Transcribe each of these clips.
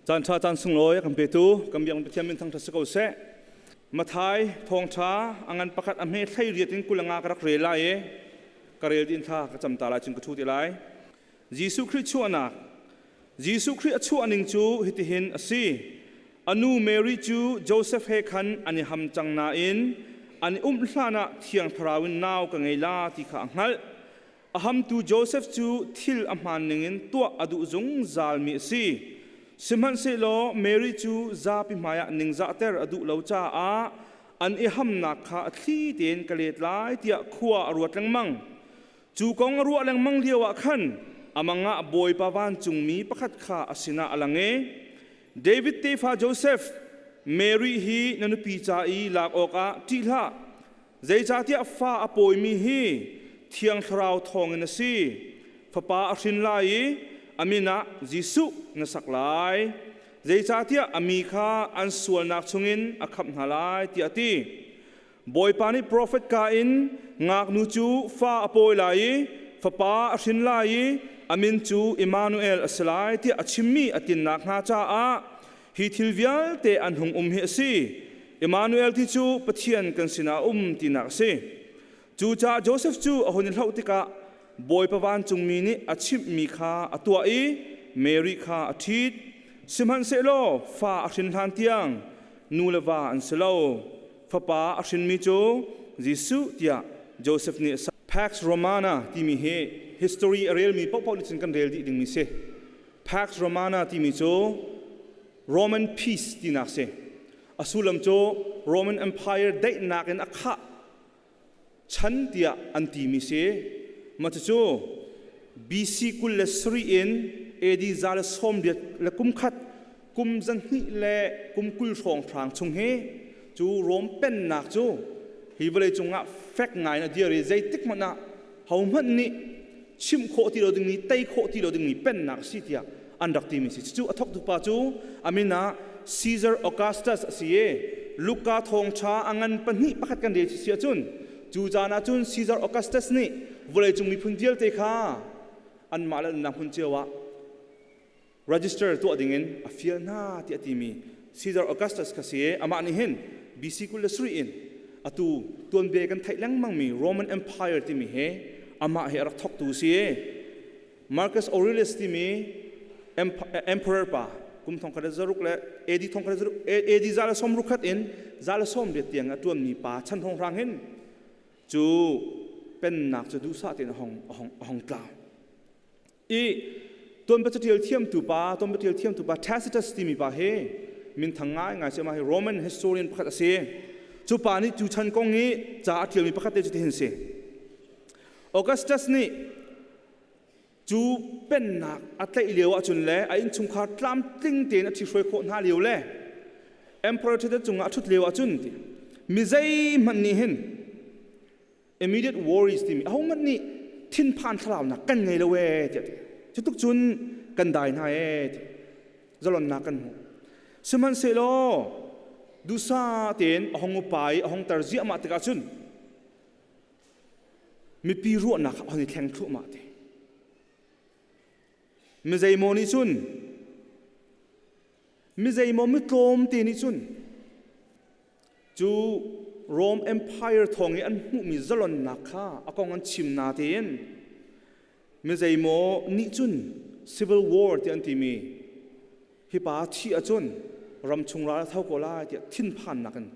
Caan ṭha caan sunglawi a kan petu kan biak Pathian min thangṭhat si ko seh. Mathai thawngṭha a ngan pakhat a hme thlei riat in 25 ka rak rel lai i ka rel din thla ka cam ta lai cun ka ṭhu te lai. Jesuh Khrih chuahnak. Jesuh Khrih a chuah ning cu hitihin a si. A nu Mary cu Josef he khan an i ham cang nain an i umh hlanah Thiang Thlarau in nau ka ngei la ti kha a hngalh. A hamtu Josef cu thil a hmaan ningin tuah a duh zungzalmi a si. Sihmanhsehlaw Mary cu zapi hmaiah ningzahter a duh lo caah an i hamnak kha a thli tein ka let lai tiah khua a ruat lengmang. Cu kong a ruah lengmang lioah khan a mang ah Bawipa vancungmi pakhat kha a sinah a lang i, David tefa Josef, Mary hi na nupi ca i lak awkah ṭih hlah. Zeicahtiah fa a pawimi hi Thiang Thlarau thawngin a si. Fapa a hrin lai i a min ah Jesuh na sak lai. Zeicahtiah a mi kha an sualnak chungin a khamh hna lai, tiah a ti. Bawipa nih profet ka in ngaknu cu fa a pawi lai i fapa a hrin lai i a min cu Immanuel a si lai tiah a chimmi a tin nakhnga caah hi thil vialte an hung um hi a si. Immanuel ti cu Pathian kan sinah a um tinak a si. Cucaah Josef cu a hun i hlauh tikah Bawipa vancungmi nih a chimhmi kha a tuah i Mary kha a ṭhit. Sihmanhsehlaw fa a hrin hlan tiang nu le va an si lo. Fapa a hrinmi cu Jesuh tiah Josef nih a sak. Pax Romana timi hi history a relmi paohpaoh nih cun kan rel dih dingmi si. Pax Romana timi cu Roman peace tinak si. A sullam cu Roman Empire daihnak in a khah chan tiah an timi si. Mah cucu BC 27 in AD 181 kum 200 le kum 20 hrawnghrang chung hi cu Rome pennak cu hi vawlei cungah fek ngai in a dir i zeitik hmanh ah hohmanh nih chimh khawh ti lo dingmi tei khawh ti lo dingmi pennak a si tiah an rak timi si. Cucu a thawktu pa cu a min ah Caesar Augustus a si i Luka thawngṭha a ngan pahnih pakhat kan rel si ahcun cu caan ah cun Caesar Augustus nih vawleicung miphun vialte kha anmah le annak hmun cio ah register tuah dingin a fial hna tiah a timi Caesar Augustus kha si i amah nih hin BC 27 in atu tuanbia kan theih lengmangmi Roman Empire timi hi amah hi a rak thawktu si i Marcus Aurelius timi emperor pa kum thongkhat le zaruk le AD thongkhat le zaruk AD 161 in 118 tiang a tuanmi pa chan hrawnghrang hin cu pennak cu duhsah tein a hong a hong a hong tlau. I tuanbia catial thiamtu pa tuanbia tial thiamtu pa Tacitus timi pa hi minthang ngaingai si. Amah hi Roman historian pakhat a si. Cu pa nih cu chan kong i ca a tialmi pakhat te cu tihin si. Augustus nih cu pennak a tlaih lio ahcun le a innchungkhar tlamtling tein a ṭhihruai khawh hna lio le emperor ṭhutdan cungah a ṭhut lio ahcun ti mi zeihmanh nih hin immediate worries timi ahohmanh nih thinphan thlaraunak kan ngei lo ee tiah ti. Cutuk cun kan dai hna ee ti zalonnak kan hmu. Sihmanhsehlaw duhsa tein a hong upa i a hong tar ziahmah tikah cun mipi ruahnak a hon i thleng thluahmah te. Mi zeimaw nih cun mi zeimaw mi tlawm te nih cun Cu Rome Empire thawng i an hmuhmi zalonnak kha a kong an chim natein mi zeimaw nih cun civil war tiah an timi hi pa thih ahcun ramchung ral a tho ko lai tiah thinphannak in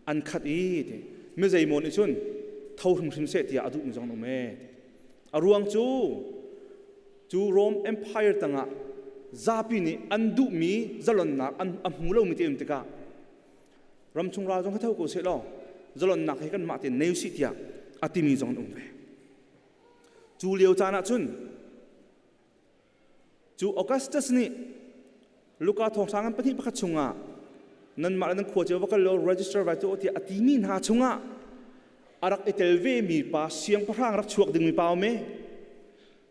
an khat i ti mi zeimaw nih cun tho hrimhrim seh tiah a duhmi zong an um ee. A ruang cu cu Rome Empire tangah zapi nih an duhmi zalonnak an a hmu lomi te um tikah ramchung ral zong kha tho ko seh law zalonnak hi kanmah tein nei usih tiah a timi zong an um ve. Cu lio caan ah cun cu Augustus nih Luka thawnghrang an pahnih pakhat chungah nanmah le nan khua cio va kal law register vai tuah tiah a timi hna chungah a rak i tel ve mi pa siangpahrang rak chuak dingmi pa um e.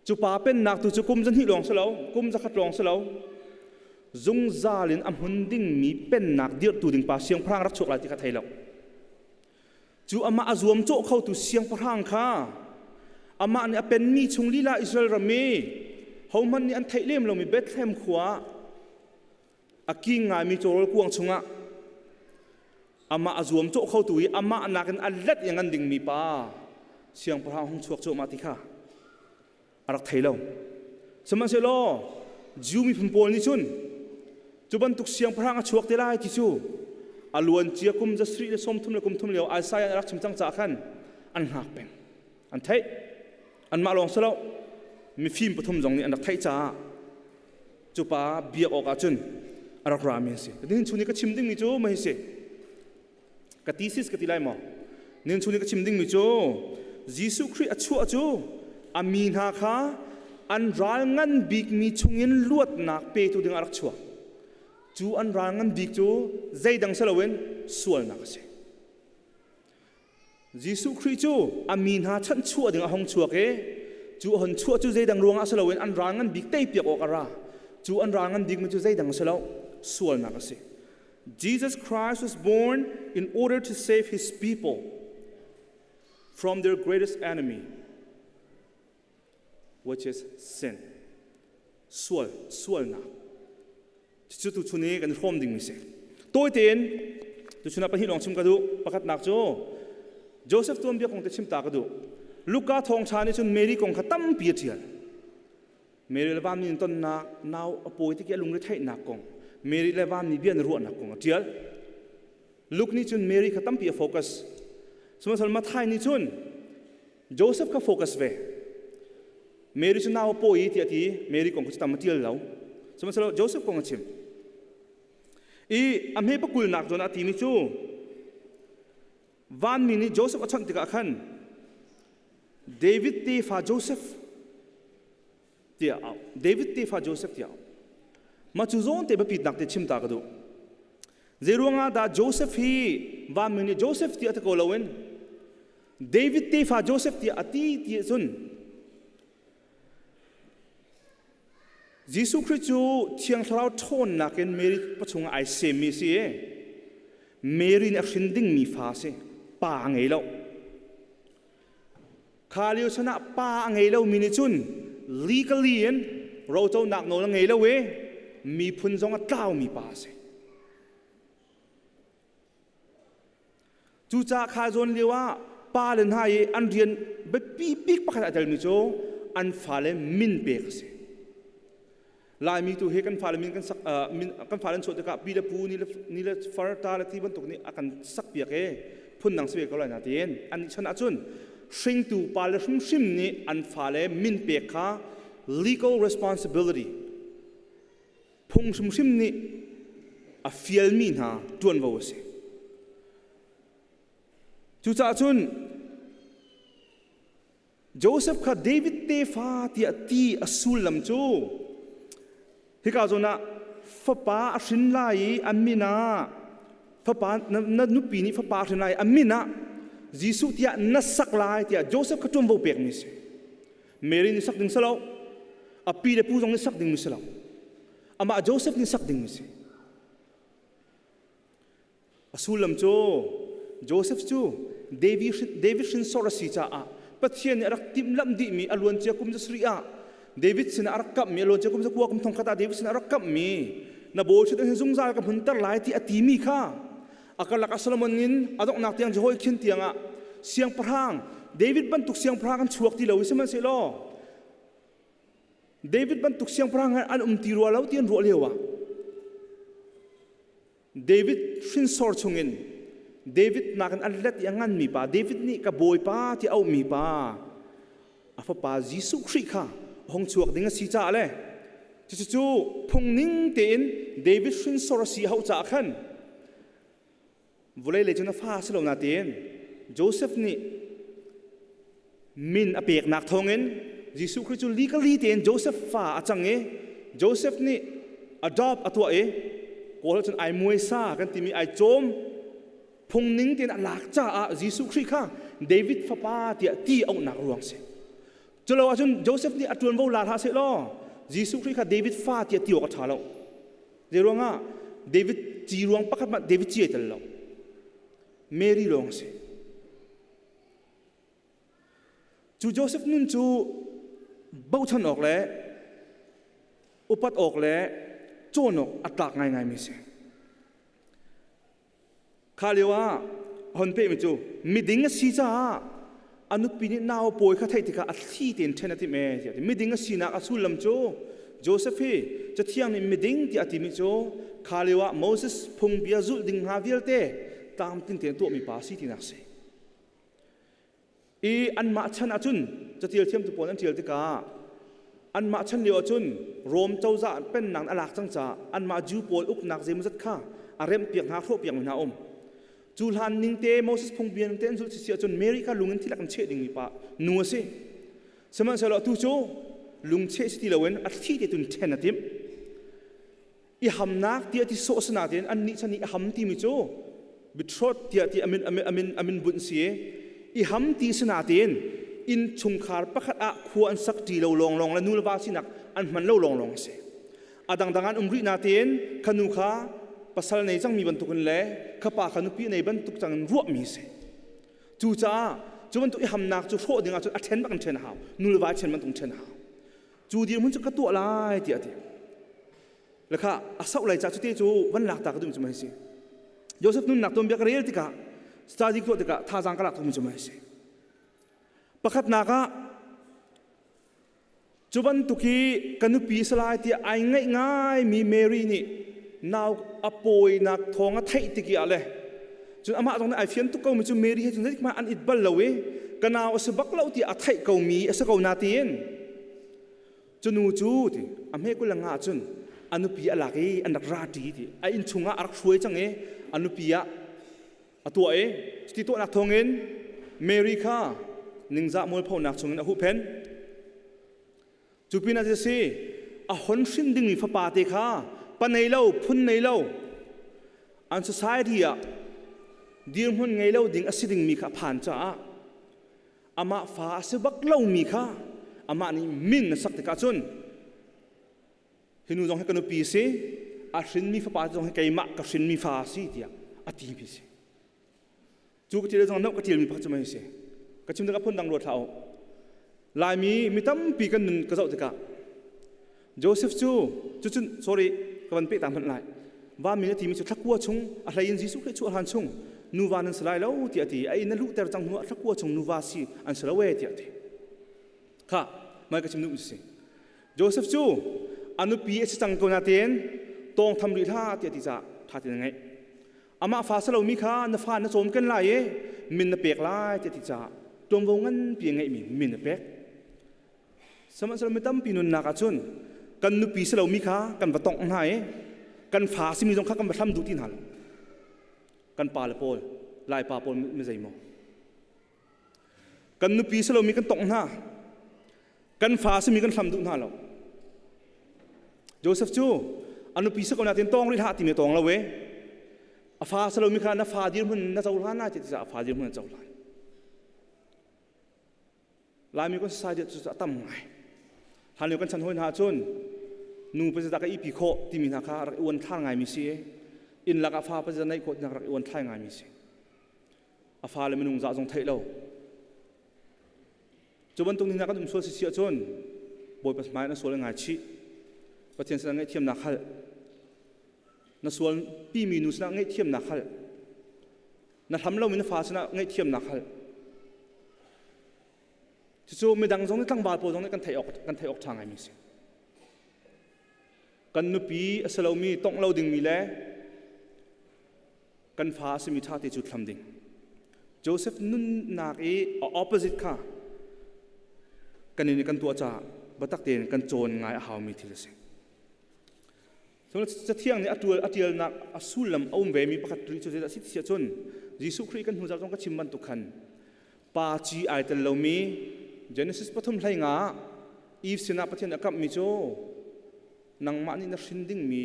Cu pa pennak tu cu kum 200 lawng si lo, kum 100 lawng si lo, zungzal in a hmun dingmi pennak dirhtu ding pa siangpahrang rak chuak lai ti kha thei lo. Cu amah a zuamcawh khotu siangpahrang kha amah nih a penmi chung lila Israel ram i hohmanh nih an theih lem lomi Bethlehem khua ah A king ngaimi cawrawl kuang chungah amah a zuam cawh khotu i amah nakin a let i ngan dingmi pa siangpahrang hung chuak cuahmah ti kha a rak thei lo. Sihmanhsehlaw Jew miphun pawl nih cun cu bantuk siangpahrang a chuak te lai ti cu a luancia kum zasarih le 33 le kum thum lio Isaiah nih a rak chim cang caah khan an hngak peng. An theih. Anmah lawng si lo, mifim pathum zong nih an rak theih caah cu pa biak awk ah cun a rak rami an si. Nihin chung i ka chim dingmi cu mah hi si. Ka thesis ka ti lai maw? Nihin chung i ka chim dingmi cu Jesuh Khrih a chuah cu a mi hna kha an ral ngan bikmi chungin luatnak petu ding ah a rak chuak. Cu an ral ngan bik cu zeidang si loin sualnak a si. Jesuh Khrih cu a mi hna chanhchuah ding a hung chuak i cu a hun chuah cu zeidang ruangah si loin an ral ngan bik teipiak awk a ra. Cu an ral ngan bikmi cu zeidang a si lo, sualnak a si. Jesus Christ was born in order to save his people from their greatest enemy, which is sin. Sual, sualnak. Cucu tuchun i kan i hrawm dingmi si. Tawi tein tuchun ah pahnih lawng chim ka duh. Pakhatnak cu Joseph tuanbia kong te chim ta ka duh. Luka thawngṭha nih cun Mary kong kha tampi a ṭial. Mary le vanmi in tonnak, nau a pawi tik i a lungre theihnak kong, Mary le vanmi bia na ruahnak kong a ṭial. Luke nih cun Mary kha tampi a focus. Sihmanhsehlaw Matthai nih cun Joseph kha focus ve. Mary cu nau a pawi tiah a ti. Mary kong kha cu tam a ṭial lo. Sihmanhsehlaw Joseph kong a chim. I a hme pakulnak zawn ah a timi cu vanmi nih Joseph a chawnh tikah khan David tefa Joseph tiah a auh. David tefa Joseph tiah a auh. Mah cu zawn te biapitnak te chim ta ka duh. Zeiruangah dah Joseph hi vanmi nih Joseph tiah ti ko loin David tefa Joseph tiah a ti ti ahcun Jesuh Khrih cu Thiang Thlarau ṭhawnnak in Mary pachung ah ai semmi a si i Mary nih a hrin dingmi fa a si. Pa a ngei lo. Kha lio chan ah pa a ngei lomi nih cun legally in roconak nawl a ngei lo i miphun zong a tlaumi pa a si. Cucaah kha zawn lio ah pa le hna i an rian biapi bik pakhat a telmi cu an fale min pek a si. Laimi tu hi kan fale min kan sak min kan fale an chuah tikah pi le pu ni le ni le far ta le ti bantuk nih a kan sak piak i phundang si ve ko lai na tiin an nih chan ahcun hringtu pa le hrimhrim nih an fale min pek kha legal responsibility phung hrimhrim nih a fialmi hna ṭuanvo a si. Cucaah cun Joseph kha David tefa tiah ti a sullam cu hika zawn ah fapa a hrin lai i a min ah fapa na nupi nih fapa a hrin lai i a min ah Jesuh tiah na sak lai tiah Joseph kha ṭuanvo pekmi a si. Mary nih sak ding si lo, a pi le pu zong nih sak dingmi si lo. Amah Joseph nih sak dingmi si. A sullam cu Joseph cu David, David hrinsor a si caah Pathian nih a rak timhlamh dihmi a luancia kum zasarih ah David sinah a rak kamhmi a luancia kum zakua kum thongkhat ah David sinah a rak kamhmi na bawi ṭhutdan hi zungzal ka hmunter lai ti a timi kha a karlak ah Solomon in a donghnak tiang Jehoiakim tiangah siangpahrang David bantuk siangpahrang an chuak ti lo i sihmanhsehlaw David bantuk siangpahrang an um ti rua lo ti an ruah lio ah David hrinsor chungin David nakin a let i a nganmi pa David nih ka bawipa ti auhmi pa a fapa Jesuh Khrih kha hong chuak ding a si caah le cucu phung ning tein David hrinsor a si hauh caah khan vawlei lei cun a fa si lo nain Joseph nih min a peknak thawngin Jesuh Khrih cu legally tein Joseph fa a cang i Joseph nih adopt a tuah i Kawl cun ai muaisa kan timi ai cawm phung ning tein a lak caah Jesuh Khrih kha David fapa tiah ti auhnak ruang si. Culo ahcun Joseph nih a ṭuanvo la hlah sehlaw Jesuh Khrih kha David fa tiah ti awk a ṭha lo. Zeiruangah David ci ruang pakhat hmanh David ci ai tel lo. Mary lawng a si. Cu Joseph nun cu bochan awk le upat awk le Cawn awk a tlak ngaingaimi si. Kha lio ah hon pehmi cu miding a si caah a nupi nih nau pawi kha theih tikah a thli tein ṭhen a timh ee tiah miding a sinak a sullam cu Joseph hi Cathiang nih miding tiah a timi cu kha lio ah Moses phungbia zulh ding hnga vialte tlamtling tein tuahmi pa a si tinak a si. I anmah chan ahcun catial thiamtu pawl an ṭial tikah anmah chan lio ahcun Rom cozah pennak a lak cang caah anmah Jew pawl uknak zeimawzat kha a remhpiak hna, hrawhpiak mi hna a um. Cu hlan ning te Moses phungbia ning te an zulh si ahcun Mary kha lung in thilak in cheh dingmi pa nu a si. Sihmanhsehlaw atu cu lungcheh si ti loin a thli te tun ṭhen a timh. I hamnak tiah ti sawh si nain annih chan i a ham timi cu betrothed tiah ti amin amin amin amin bunh si i ham ti si nain inn chungkhar pakhat ah khua an sak ṭi lo lawnglawng le nu le va sinak an hman lo lawnglawng a si. A dangdang an um rih nain kha nu kha pasal nei cangmi bantukin le kha pa kha nupi nei bantuk cang in ruahmi si. Cucaah cu bantuk i hamnak cu hrawh ding ahcun a ṭhen bak in ṭhen a hau. Nu le va ṭhen bantuk in ṭhen a hau. Cu dirhmun cu ka tuah lai tiah a ti. Le kha a sauh lai ca cu te cu van lak ta ka duh cu mai si. Joseph nunnak tuanbia ka rel tikah study tuah tikah thazaang ka lak tukmi cu mai si. Pakhatnak ah cu bantuk hi ka nupi salai tiah ai ngaih ngaimi Mary nih nau a pawinak thawng a theih tik ah le cun amah zong nih ai fian tuk komi cu Mary he cun zeitik an it bal lo i ka nau a si bak lo tiah a theih komi a si ko na tiin cu nu cu ti a hme kul nga cun a nupi a lak i an rak ra ṭi ti a inn chungah a rak hruai cang i a nupi ah a tuah i cuti tuahnak thawngin Mary kha ningzah mualphonak chungin a huhphenh. Cu pinah a si a hon hrin dingmi fapa te kha pa nei lo phun nei lo an society ah dirhmun ngei lo ding a si dingmi kha a phan caah amah fa a si bak lomi kha amah nih min a sak tikah cun hi nu zong hi ka nupi si a hrinmi fapa zong hi keimah ka hrinmi fa a si tiah a timi si. Cu ka thil zong noh ka ṭialmi pakhat cu mei si. Ka chim tikah phundang ruat hlah u. Laimi mi tampi kan nun ka zoh tikah Joseph cu cucun sorry ka van peh ta hmanh lai. Vanmi na timi cu thlakua chung a hlei in Jesuh Khrih chuah hlan chung nuva nan si lai lo tiah a ti. A inn a luhter cang hnu ah thlakua chung nuva si an si lo e tiah a ti. Kha mai ka chim duhmi si. Joseph cu a nupi a si cang ko natein tawng tham rih hlah tiah a ti caah ṭha tein a ngaih. Amah fa si lomi kha na fa na cawm ken lai i min na pek lai tiah ti caah ṭuanvo nganpi a ngeihmi min a pek. Sihmanhsehlaw mi tampi nunnak ahcun kan nupi si lomi kha kan va tongh hna i kan fa simi zong kha kan va hlam duh ti hna lo. Kan pa le pawl, Laipa pawl mi zeimaw. Kan nupi si lomi kan tongh hna. Kan fa simi kan hlam duh hna lo. Joseph cu a nupi si ko nain tawng rih hlah timi a tawng lo e. A fa si lomi kha na fa dirhmun na cohlan lai ti a fa dirhmun na cohlan. Laimi kan society cu a tam ngai. Hlan lio kan chan hawi hna cun nu pa ka ipi khawh timi hna kha rak i uan thlar ngaimi si i inn lakah fa pa neih khawh tinak rak i uan thlai ngaimi si. A fale minung zah zong theih lo. Cu bantuk ni hna kan um sual si si ahcun Bawipa hmai na sual ngai chih. Pathian sinah ngaihthiamnak hal. Na sual pimi nu sinah ngaihthiamnak hal. Na hlam lomi na fa sinah ngaihthiamnak hal. Cucu midang zong nih tlangval pawl zong nih kan theih awk ṭha ngaimi si. Kan nupi a si lomi tongh lo dingmi le kan fa a simi ṭha te cu thlam ding. Joseph nunnak i a opposite kha kan in kan tuah caah biatak tein kan cawn ngai a haumi thil a si. Cathiang nih a ṭual a ṭialnak a sullam a um vemi pakhat rih cu zeidah a si ti ahcun Jesuh Khrih kan hnu zarh zong ka chim bantuk khan pa ci ai tel lomi Genesis pathum hlei nga ah Eve sinah Pathian a kamhmi cu nangmah nih na hrin dingmi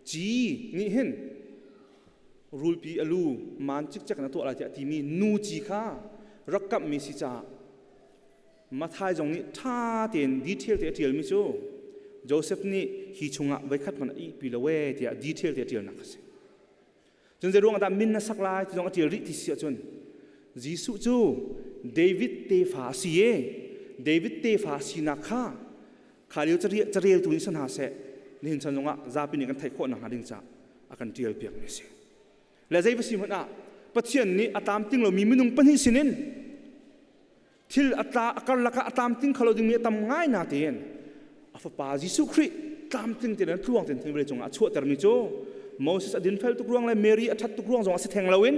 ci nih hin rulpi a lu maan cikcek na tuah lai tiah timi nu ci kha rak kamhmi si caah Matthai zong nih ṭha tein detail te a ṭialmi cu Joseph nih hi chungah voikhat hmanh a ihpi lo ee tiah detail te a ṭialnak a si. Cun zei ruangah dah min na sak lai ti zong a ṭial rih ti si ahcun Jesuh cu David tefa a si e David tefa sinak kha kha lio careltu nih si hna seh. Nihin chan zongah zapi nih kan theih khawh nakhnga ding caah a kan ṭial piakmi a si. Le zei va si hmanh ah Pathian nih a tlamtling lomi minung pahnih sinin thil a tla a karlak ah a tlamtling kho lo dingmi a tam ngai na tein a fapa Jesuh Khrih tlamtling tein tluang tein vawlei cungah a chuahtermi cu Moses a dinfel tuk ruang le Mary a ṭhat tuk ruang zong a si theng loin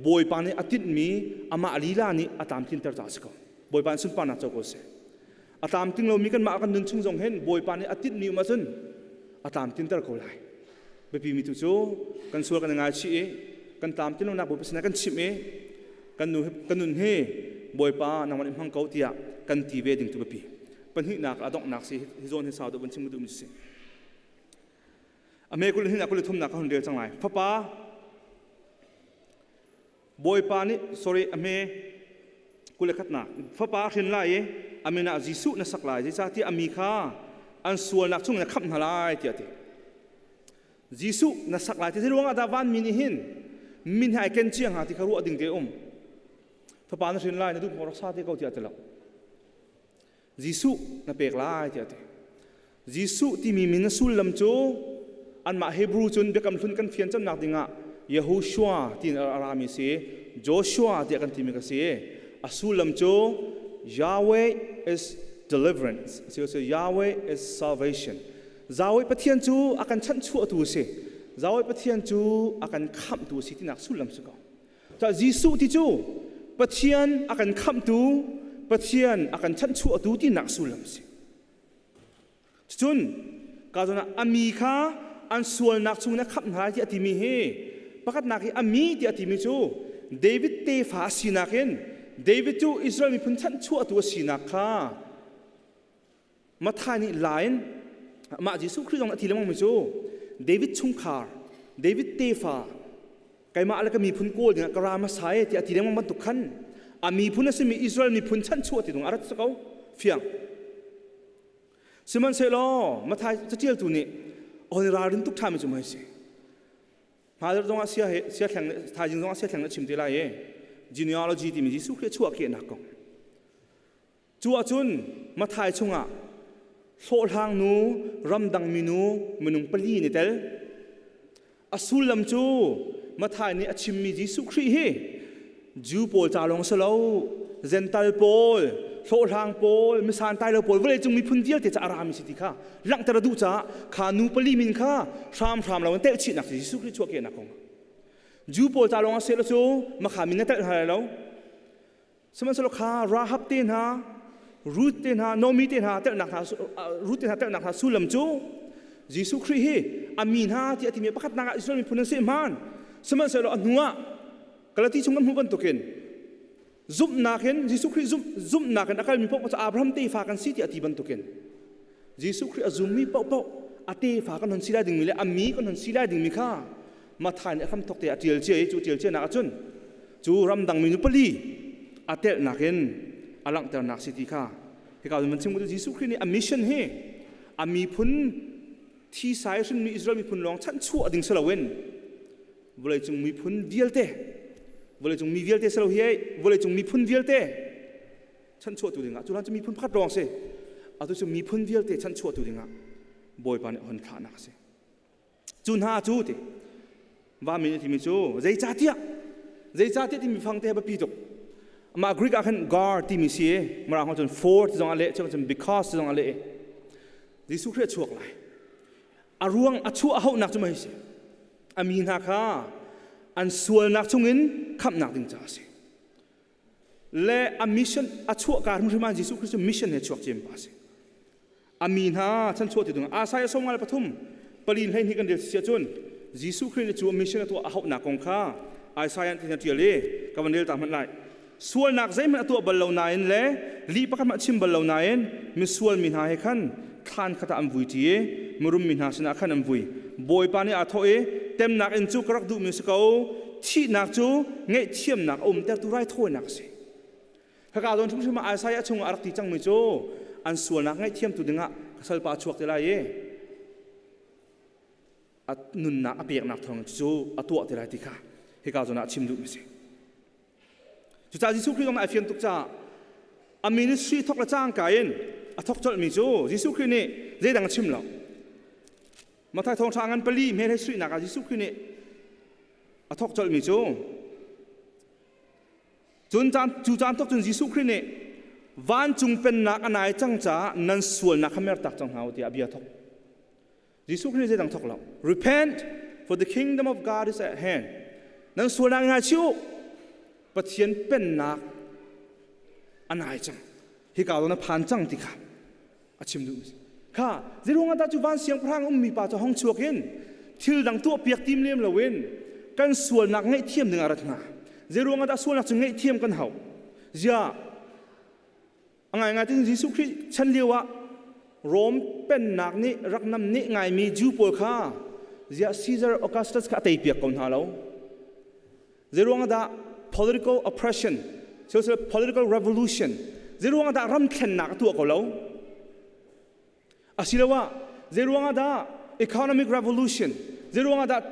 Bawipa nih a tinhmi amah lila nih a tlamtlinter caah a si ko. Bawipa nih sunparnak co ko seh. A tlamtling lomi kanmah kan nun chung zong hin Bawipa nih a tinhmi um ahcun a tlamtlinter ko lai. Biapi mi tu cu kan sual kan i ngaichih i kan tlamtlin lonak Bawipa sinah kan chimh i kan nu kan nun hi Bawipa nangmah nih hmang ko tiah kan ti ve ding tu biapi. Pahnihnak a donghnak si hi zawn hi sau deuh van chim duhmi si. A me kul hin a kul thumnak ka hun rel cang lai. Fapa Bawipa nih sorry a hme 21nak fapa a hrin lai i a min ah Jesuh na sak lai zeicahtiah a mi kha an sualnak chung na khamh hna lai tiah a ti. Jesuh na sak lai ti ruangah dah vanmi nih hin min he ai ken cia hnga ti kha ruah ding te um. Fapa na hrin lai na duh maw rak sa te ko tiah a ti lo. Jesuh na pek lai tiah a ti. Jesuh timi min a sullam cu anmah Hebrew cun biakam hlun kan fian camnak dingah Yehoshua tiin a rami si Joshua tiah kan timi ka si. A sullam cu Yahweh is deliverance. Si Yahweh is salvation. Yahweh Pathian cu a kan chanhchuahtu a si. Yahweh Pathian cu a kan khamhtu a si tinak sullam si ko. Cah Jesuh ti cu Pathian a kan khamhtu, Pathian a kan chanhchuahtu tinak sullam a si. Cun ka zawn ah a mi kha an sualnak chung in a khamh hna lai tiah a timi hi pakhatnak hi a mi tiah a timi cu David tefa a sinak in David cu Israel miphun chanhchuahtu a sinak kha Matthai nih la in amah Jesuh Khrih zong a ti lengmang mi cu David chungkhar David tefa keimah le ka miphun kawl dingah ka ra hmasa e tiah a ti lengmang bantuk khan a miphun a simi Israel miphun chanchuah ti ding a rat si ko fiang. Sihmanhsehlaw Matthai caṭialtu nih on ralrin tuk ṭhami cu mei si. Hmailei zongah sia he sia thleng thaizing zongah sia thleng na chim te lai e. Genealogy timi Jesuh Khrih chuah khehnak kong. Cu ahcun Matthai chungah hlawhhlang nu, ramdang minu minung pali ni tel. A sullam cu Matthai nih a chimmi Jesuh Khrih hi Jew pawl ca lawng si lo, Gental pawl, hlawhhlang pawl, misantai lo pawl, vawleicung miphun vialte ca a rami si ti kha langhter a duh caah kha nu pali min kha hramhram lo in telhchihnak cu Jesuh Khrih chuahkehnak kong. Jew pawl ca lawng a si lo cu makha min na telh hna lai lo. Sihmanhsehlaw kha Rahab te hna, Ruth te hna, Naomi te hna telhnak hna Ruth te hna telhnak hna sullam cu Jesuh Khrih hi a mi hna ti a timi pakhatnak ah Israel miphun an si hmaan. Sihmanhsehlaw a hnu ah Galati chung kan hmuh bantukin zumhnak in Jesuh Khrih zumhnak in a kalmi paoh cu Abraham tefa kan si ti a ti bantukin Jesuh Khrih a zummi paohpaoh a tefa kan hon si lai dingmi le a mi kan hon si lai dingmi kha Matthai nih a hramthawk te a ṭial cia i cu ṭial cianak ahcun cu ramdang minu pali a telhnak in a langhternak si ti kha hika van chim Jesuh Khrih nih a mission hi a miphun thi sai hrinmi Israel miphun lawng chanhchuah ding si loin vawleicung miphun vialte vawleicung mi vialte si lo hi vawleicung miphun vialte chanhchuahtu dingah cu hlan cu miphun pakhat lawng si atu cu miphun vialte chanhchuahtu dingah Bawipa nih hon thlahnak a si. Cu hna cu ti vami nih timi cu zeicahtiah zeicahtiah timi fang te biapi tuk. Mah Greek ah khan gar timi si i Mirang cun for ti zong a leh cun because ti zong a leh i Jesuh Khrih a chuak lai. A ruang a chuah a hauhnak cu mei si. A mi hna kha an sualnak chungin khamhnak ding caah a si. Le a mission a chuah ka hrimhrim ah Jesuh Khrist cu mission he chuak cem pa a si. A mi hna chanchuah ti ding Isaiah 53 pali hlei hnih kan rel si ahcun Jesuh Khrih nih cu mission a tuah a hauhnak kong kha Isaiah ti ṭial i ka van rel ta hmanh lai. Sualnak zeihmanh a tuah bal lo nain le lih pakhat hmanh a chim bal lo nain misual mi hna he khan thlan khat ah an vui ṭi i mirum mi hna sinah khan an vui. Bawipa nih aa thawh i temnak in cu ka rak duhmi si ko thihnak cu ngaihthiamnak a umtertu raithawinak a si. Haka zawn hrimhrim ah Isaiah chungah a rak ti cangmi cu an sualnak ngaihthiamtu dingah ka salpa a chuak te lai i a nunnak a peknak thawng cu a tuah te lai ti kha hika zawn ah a chim duhmi a si. Cucaah Jesuh Khrih zong ai fian tuk caah a ministry thok le cangka in a thok colhmi cu Jesuh Khrih nih zeidang a chim lo. Mathai thawngṭha ngan pali hme he suihnak ah Jesuh Khrih nih a thawk colhmi cu cun caan cu caan thawk cun Jesuh Khrih nih vancung pennak a nai cang caah nan sualnak kha mertak cang hna u tiah bia thawk. Jesuh Khrih nih zeidang thawk lo. Repent, for the kingdom of God is at hand. Nan sualnak ngaichih u. Pathian pennak a nai cang. Hika zawn a phan cang ti kha a chim duh. Kha zeiruang ah dah cu van siangpahrang ummi pa cu hong chuak in thil dang tuah piak tim lem loin kan sualnak ngaihthiam ding ah rat hnga. Zeiruang ah dah sualnak cu ngaihthiam kan hau? Ziah A ngaingai tin Jesuh Khrih chan lio ah Rom pennak nih rak nam nih ngaimi Jew pawl kha ziah Caesar Augustus kha a teipiak ko hna lo. Zeiruang dah political oppression, social political revolution, zeiruang dah ram thlennak a tuah ko lo? Asiloah zeiruang ah dah economic revolution, zeiruang ah dah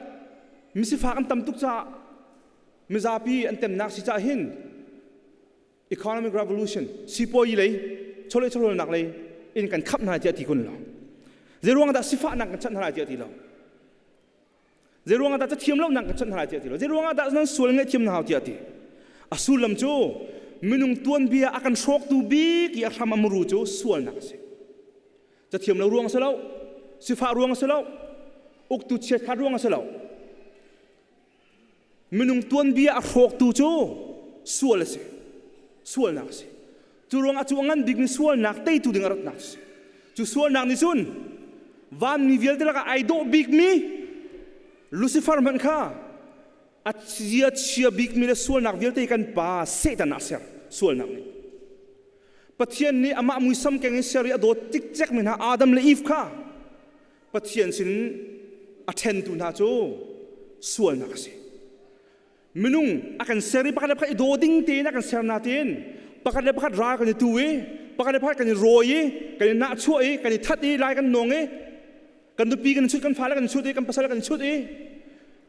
misifak an tam tuk caah mizapi an temnak si caah hin economic revolution sipuayi lei chawleh chawhrawlnak lei in kan khap hna tiah ti kun lo. Zeiruang dah sifahnak kan chanh hna lai tiah ti lo. Zeiruang dah cathiam lonak kan chanh hna lai tiah ti lo. Zeiruang dah nan sual ngaihthiam na hau tiah ti. A sullam cu minung tuanbia a kan hrawktu bik i a hram a muru cu sualnak a si. Cathiam lo ruang a si lo, sifah ruang a si lo, uktu chiatkhat ruang a si lo. Minung tuanbia a hrawktu cu sual a si. Sualnak a si. Cu ruangah cu a ngan bikmi sualnak teitu ding a ratnak a si. Cu sualnak nih cun vanmi vialte lakah ai dawh bikmi Lucifer hmanh kha a chia chia bikmi le sualnak vialte kan pa Satan ah a ser sualnak nih. Pathian nih amah muisam keng in ser i a dawt cikcekmi hna Adam le Eve kha Pathian sin a ṭhentu hna cu sualnak a si. Minung a kan ser i pakhat le pakhat i daw ding tein a kan ser nain pakhat le pakhat ral kan i tu i pakhat le pakhat kan i rawi i kan i nahchuah i kan i that i lai kan nawng i kan nupi kan chut, kan fale kan chut i kan pasal kan chut i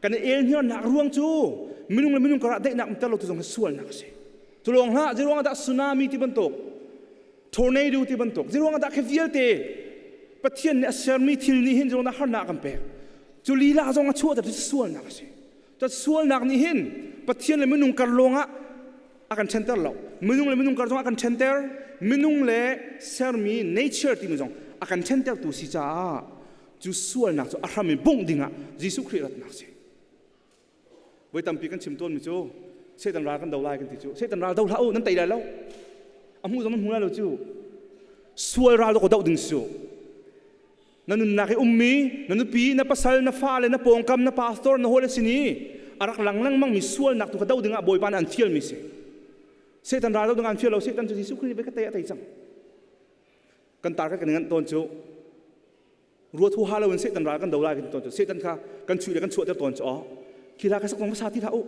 kan i el hniarnak ruang cu minung le minung karah daihnak umter lo tu zong hi sualnak a si. Cu lawng hlah, zeiruang ah dah tsunami ti bantuk tornado ti bantuk zeiruang dah khi vialte Pathian nih a sermi thil nih hin zeiruang dah harnak a kan pek? Cu lila zong a chuahter cu sualnak a si. Cu sualnak nih hin Pathian le minung kar lawng ah a kan ṭhenter lo. Minung le minung kar zong a kan ṭhenter. Minung le sermi nature timi zong a kan ṭhentertu si caah cu sualnak cu a hram in bungh dingah Jesuh Khrih ratnak si. Voi tampi kan chim tawnmi cu Satan ral kan do lai kan ti cu. Satan ral do hlah u, nan tei lai lo. A hmuh zong nan hmu lai lo cu. Sual ral ko doh ding su. Na nunnak i ummi, na nupi, na pasal, na fale, na pawngkam, na pastor, na hawi le sin i a rak lang lengmang mi sualnak tu kha do dingah Bawipa nih an fial mi si. Satan ral do ding an fial lo. Satan cu Jesuh Khrih nih ka tei a tei cang. Kan tar kan nganh tawn cu ruat huha lo in Satan ral kan do lai kan ti tawn cu. Satan kha kan chuih le kan chuahter tawn cu aw khi hla kha sak hmasa ti hlah u.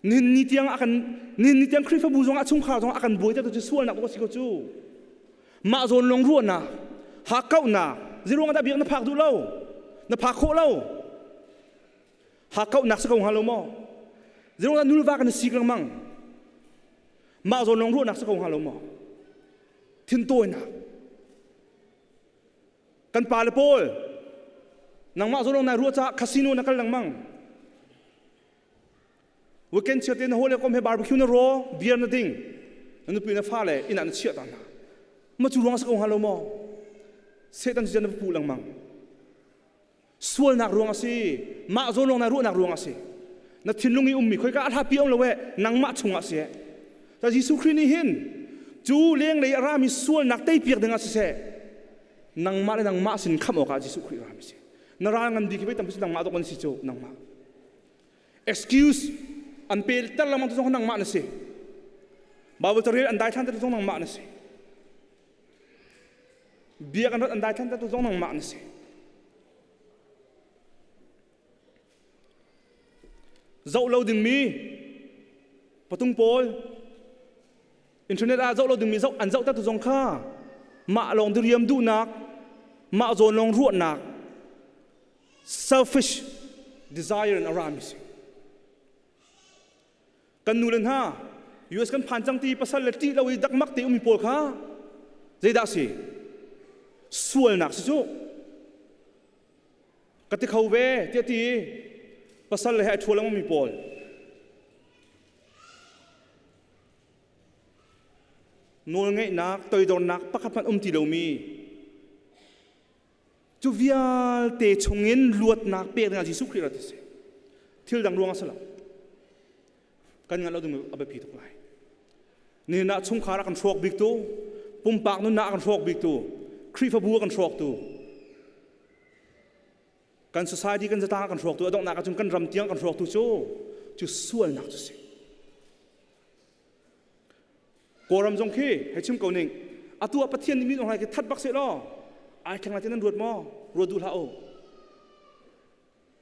Nin ni tiang a kan nin ni tiang Khrihfabu zong ah chungkhar zong a kan buaiter tu cu sualnak tu si ko cu. Mah zawn lung ruahnak, hakkauhnak, ziruang dah biak na phak duh lo, na phak khawh lo. Hakkauhnak si ko hnga lo maw? Ziruang dah nulva kan sik lengmang. Mah zawn lung ruahnak si ko hnga lo maw? Thintawinak. Kan pa le pawl nangmah zawn nai ruah caah casino na kal lengmang. Weekend chiar te na hawi le kom he barbecue na raw, beer na ding. Na nupi na fale inn ah na chiah ta hna. Ma cu ruang a si ko hnga lo maw? Satan cu na puh lengmang. Sualnak ruang a si. Mah zawn lawng na ruahnak ruang a si. Na thinlung i ummi khoika a hlapi um lo e nangmah chungah si e. Ta Jesuh Khrih nih hin cu lenglei a rami sualnak teipiak dingah siseh nangmah le nangmah sin khamh awkah Jesuh Khrih rami si. Na ral ngan bik hi tam si nangmah dok an si cu nangmah. Excuse an pe ter lengmang tu zong nangmah na si. Bible carel an daithlan ter zong nangmah na si. Bia kan rat an daithlan ter tu zong nangmah na si. Zoh lo dingmi patung pawl internet ah zoh lo dingmi zoh an zoh ter tu zong kha mah lawng diriam duhnak, mah zawn lawng ruahnak, selfish desire in a rami si. Kan nu le hna US kan phan cang ti pasal le ṭih lo i dakmak te ummi pawl kha zeidah si? Sualnak si cu. Ka ti kho ve tiah ti pasal le he ai ṭhua lengmang mi pawl. Nawlngeihnak, toidornak pakhat hmanh um ti lomi cu vialte chungin luatnak pek dingah Jesuh Khrih rat a si. Thil dang ruang a si lo. Kan ngan lo ding a biapi tuk lai. Nihin ah chungkhar a kan hrawk biktu, pumpak nunnak a kan hrawk biktu, Khrihfabu a kan hrawktu, kan society kan zatang a kan hrawktu, a donghnak ahcun kan ram tiang a kan hrawktu cu cu sualnak cu si. Kawlram zong khi hei chim ko ning, atu ah Pathian nih min aung khi that bak seh law, ai thleng lai ti nan ruat maw? Ruat duh hlah u.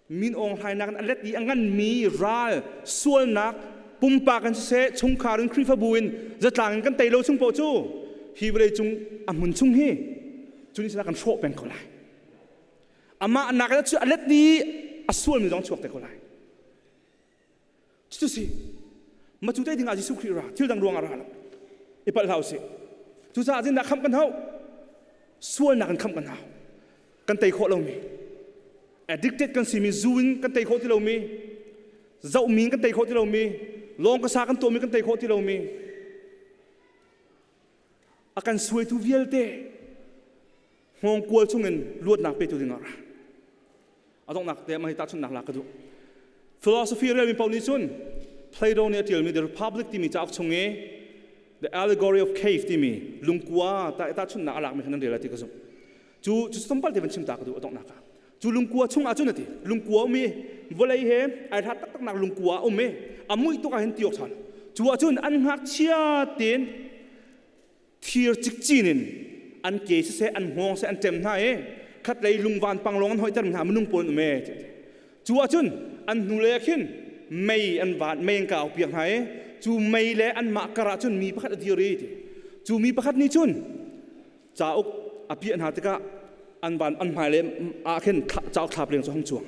Min Aung Hlaing nakin a let i a nganmi ral sualnak pumpak in siseh chungkhar in Khrihfabu in zatlang in kan tei lo chung paoh cu hi vawlei cung a hmun chung hi cu nih kan hrawh peng ko lai. Amah nakin a let i a sualmi zong chuak te ko lai. Cucu si ma cu te ding ah Jesuh Khrih ra thil dang ruang ah ra lo i palh hlah usih. Cucaah zindah khamh kan hau sualnak in khamh kan hau kan tei khawh lomi addicted kan simi zu in kan tei khawh ti lomi zohmi in kan tei khawh ti lomi lawng ka sa kan tuahmi kan tei khawh ti lomi a kan suaitu vialte hngawngkual chungin luatnak petu ding ah ra a donghnak te mah hi tahchunhnak lak ka duh philosophy relmi paoh nih cun Plato nih a ṭialmi The Republic timi cauk chung i The Allegory of Cave timi lungkua tahchunhnak a lakmi kha nan rel lai ti ka zumh cu cu tlawmpal te van chim ta ka duh a donghnak ah cu lungkua chung ah cun a ti lungkua um i vawlei he ai hlat taktaknak lungkua a um i a muih tuk ah hin ti awk ṭha lo cu ah cun an ngakchia tein thir cikcin in an ke siseh an hngawng seh an ṭem hna i khatlei lungvan panglong an hoihter hna minung pawl an um e cu ahcun an hnulei ah khin mei an van mei an kau piak hna i cu mei le anmah kar ah cun mi pakhat a dir i ti cu mi pakhat nih cun cauk a piah hna tikah an van an hmai le ah khin cauk thlap leng cu hong cuang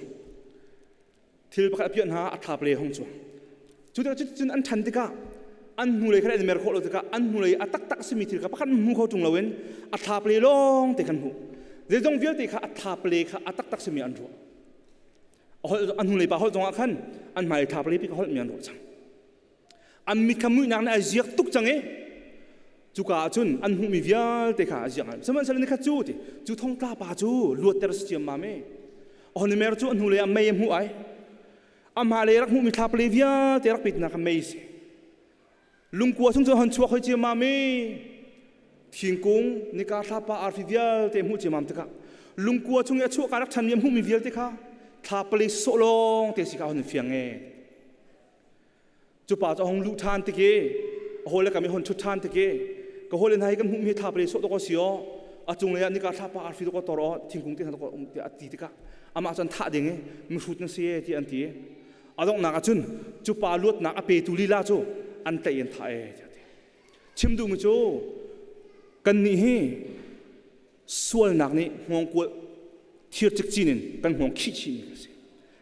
thil pakhat a piah hna a thlap le hong cuang cu tikah cun an ṭhan tikah an hnulei kha an mer khawh lo tikah an hnulei a taktak simi thil kha pakhat hmu kho ṭung loin a thlap le lawng te khan hmuh zeizong vialte kha a thlap le kha a taktak simi an ruah an hnulei pa holh zongah khan an hmai thlap le pi ka holh mi an ruah cang an mit kha muihnak nih a ziak tuk cang i cuka ah cun an hmuhmi vialte kha a ziak ngai sihmanhsehlaw nikhat cu ti cu thongtla pa cu luatter si ciammam e Honimer cu a hnulei ah mei a hmuh ai amah le rak hmuhmi thlapale vialte rak petnak kha mei si lungkua chung cu hon chuak hoi ciammam i thingkung nika thlapa arfi vialte hmuh ciammam tikah lungkua chung i a chuah ka rak ṭhanmi a hmuhmi vialte kha thlapale sawh lawng te si kha hon fiang e Cu pa cu a hung luh ṭhan tik i a hawile kam i hon ṭhut ṭhan tik i ka hawile hna hi kan hmuhmi thla pali sawh dawk a si aw a cunglei ah nika thlapa arfi dawk a tor aw thingkung te hna dawk a um tiah a ti tikah amah cu an thah ding i mihrut na si e tiah an ti a donghnak ah cun cu pa luatnak a petu lila cu an tlaih in thah e tiah a ti chim duhmi cu kannih hi sualnak nih hngawngkual thir cikcin in kan hngawng khih chihmi kan si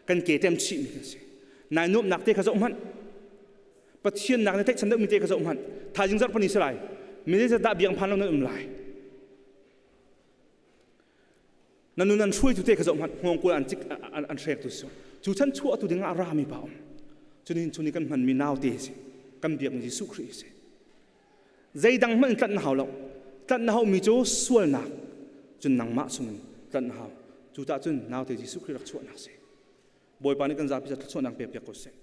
kan ke tem chihmi kan si nai nuamhnak te kha zoh hmanh Pathian nak nih tlaihchan deuhmi te kha zoh hmanh thaizing zarh pani si lai mi dah biang phan lo nan um lai na nun an hruaitu te kha zoh hmanh hngawngkual an cik an hrek tu si cu chan chuah tu ding ah a rami pa um cunin chuni kan hmanmi naute si kan biakmi Jesuh Khrih si Zeidang hmanh in tlanh na hau lo. Tlanh na haumi cu sualnak cun nangmah chungin tlanh na hau. Cu tah cun naute Jesuh Khrih rak chuahnak si. Bawipa nih kan zapi ca thluachuahnak pek piak ko seh.